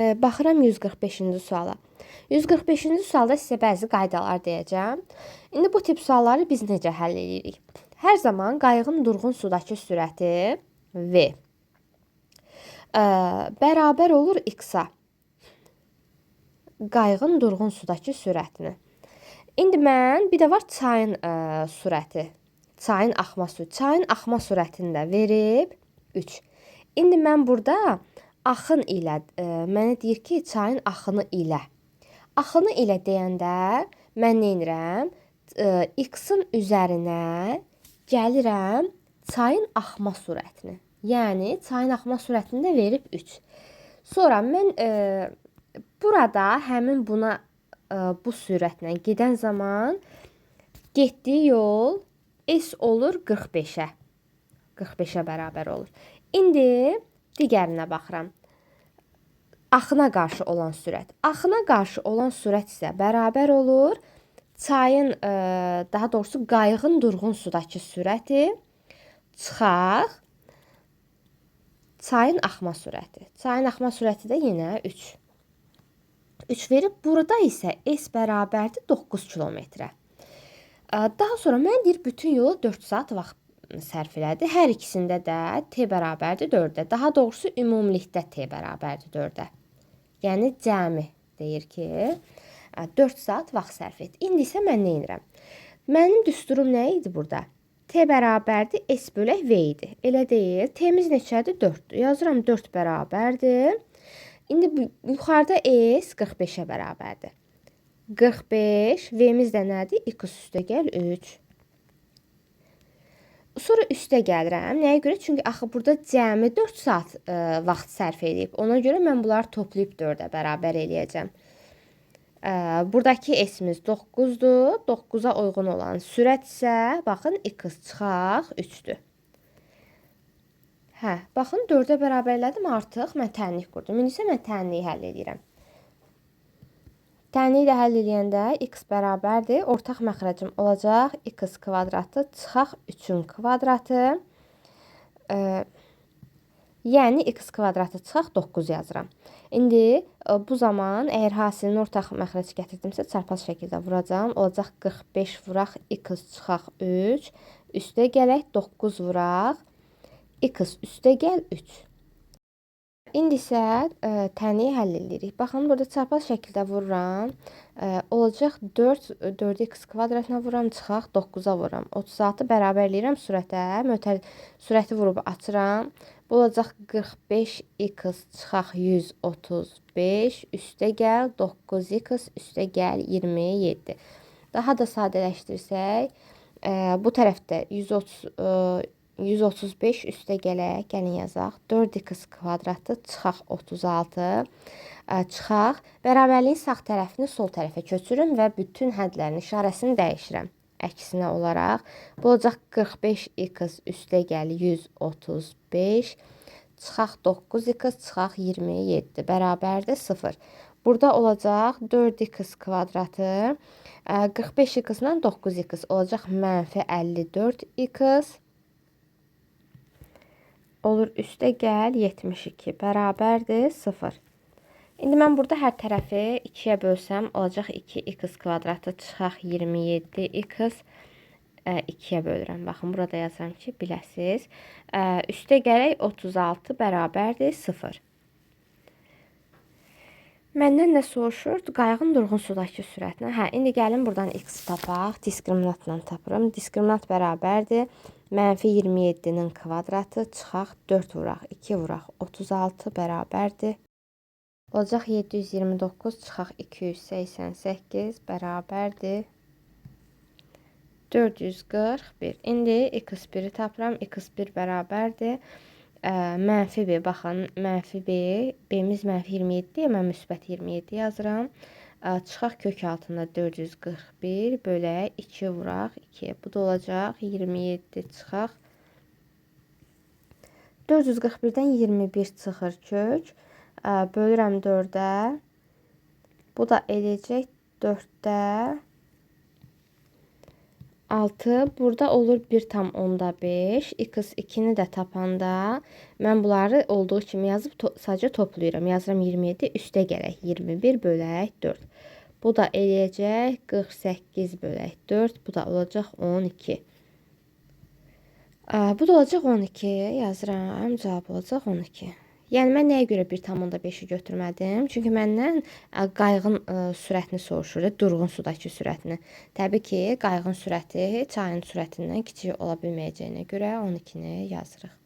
Baxıram 145-ci suala. 145-ci sualda sizə bəzi qaydalar deyəcəm. İndi bu tip sualları biz necə həll edirik? Hər zaman qayığın durğun sudakı sürəti V bərabər olur x-a. Qayığın durğun sudakı sürətini. İndi mən bir də var çayın sürəti. Çayın axma sürəti. Çayın axma sürətini də verib 3. İndi mən burada axın ilə mənə deyir ki, çayın axını ilə. Axını ilə deyəndə mən nə edirəm? X-in üzərinə gəlirəm çayın axma sürətini. Yəni çayın axma sürətini də verib 3. Sonra mən burada həmin buna bu sürətlə gedən zaman getdiyi yol S olur 45-ə. 45-ə bərabər olur. İndi digərinə baxıram. Axına qarşı olan sürət. Axına qarşı olan sürət isə bərabər olur çayın, daha doğrusu qayığın durğun sudakı sürəti çıxaq çayın axma sürəti. Çayın axma sürəti də yenə 3. 3 verib. Burada isə S bərabərdir 9 kilometrə. Daha sonra mən deyir bütün yola 4 saat vaxt sərf elədi. Hər ikisində də T bərabərdir 4-ə. Daha doğrusu ümumilikdə T bərabərdir 4-ə. Yəni cəmi deyir ki, 4 saat vaxt sərf et. İndi isə mən nə edirəm? Mənim düsturum nə idi burada? T bərabərdir S bölək V idi. Elə deyil. T-miz neçədir? 4-dür. Yazıram 4 bərabərdir. İndi bu, yuxarıda S 45-ə bərabərdir. 45, V-miz də nədir? X üstə gəl 3. Sonra üstə gəlirəm. Nəyə görə? Çünki axı burada cəmi 4 saat vaxt sərf edib. Ona görə mən bunları toplayıb 4-ə bərabər eləyəcəm. Buradakı S-imiz 9-dur. 9-a uyğun olan sürət isə, baxın, x çıxaq 3-dür. Hə, baxın, 4-ə bərabər elədim, artıq mən tənlik qurdum. İndi isə mən tənliyi həll edirəm. Tənliyi də həll eləyəndə x bərabərdir. Ortaq məxrəcim olacaq x kvadratı çıxaq 3-ün kvadratı. Yəni x kvadratı çıxaq 9 yazıram. İndi bu zaman əgər hasilini ortaq məxrəc gətirdimsə çarpaz şəkildə vuracağam. Olacaq 45 vuraq x çıxaq 3. Üstə gələk 9 vuraq x üstə gəl 3. İndi isə tənliyi həll edirik. Baxın, burada çarpaz şəkildə vururam. Olacaq 4, 4-ü x kvadratına vururam, çıxaq 9-a vururam. 36 bərabər eləyirəm sürətə. Sürəti vurub açıram. Bu olacaq 45x çıxaq 135, üstə gəl 9x, üstə gəl 27. Daha da sadələşdirsək, bu tərəfdə 135 üstə gələk, gəlin yazaq. 4x kvadratı çıxaq 36, çıxaq. Bərabərliyin sağ tərəfini sol tərəfə köçürüm və bütün hədlərin işarəsini dəyişirəm. Əksinə olaraq bu olacaq 45x üstə gəl 135, çıxaq 9x, çıxaq 27 bərabərdir 0. Burada olacaq 4x kvadratı, 45x ilə 9x olacaq mənfi 54x. Olur üstə gəl 72 bərabərdir 0. İndi mən burada hər tərəfi 2-yə bölsəm olacaq 2x kvadratı çıxaq 27x 2-yə bölürəm. Baxın, burada yazıram ki, biləsiz. Üstə gələk 36 bərabərdir 0. Məndən nə soruşur? Qayığın durğun sudakı sürətinə. Hə, indi gəlin buradan x tapaq. Diskriminantla tapıram. Diskriminant bərabərdir. Mənfi 27-nin kvadratı çıxaq 4 vuraq 2 vuraq 36 bərabərdir. Olacaq 729 çıxaq 288 bərabərdir. 441. İndi x1-i tapıram. x1 bərabərdir. Mənfi b, baxın, mənfi b, b-miz mənfi 27, mən müsbət 27 yazıram. Çıxaq kök altında 441 bölək 2 vuraq 2. Bu da olacaq 27 çıxaq. 441-dən 21 çıxır kök. Bölürəm 4-ə. Bu da eləyəcək 4-də 6 burada olur 1,5. X2-ni də tapanda mən bunları olduğu kimi yazıb sadəcə toplayıram. Yazıram 27 üstə gələk 21 bölək 4. Bu da eləyəcək 48 bölək 4. Bu da olacaq 12. Bu da olacaq 12. Yazıram. Cavab olacaq 12. Yəni mən nəyə görə 1,5-i götürmədim? Çünki məndən qayığın sürətini soruşur, durğun sudakı sürətini. Təbii ki, qayığın sürəti çayın sürətindən kiçik ola bilməyəcəyinə görə 12-ni yazırıq.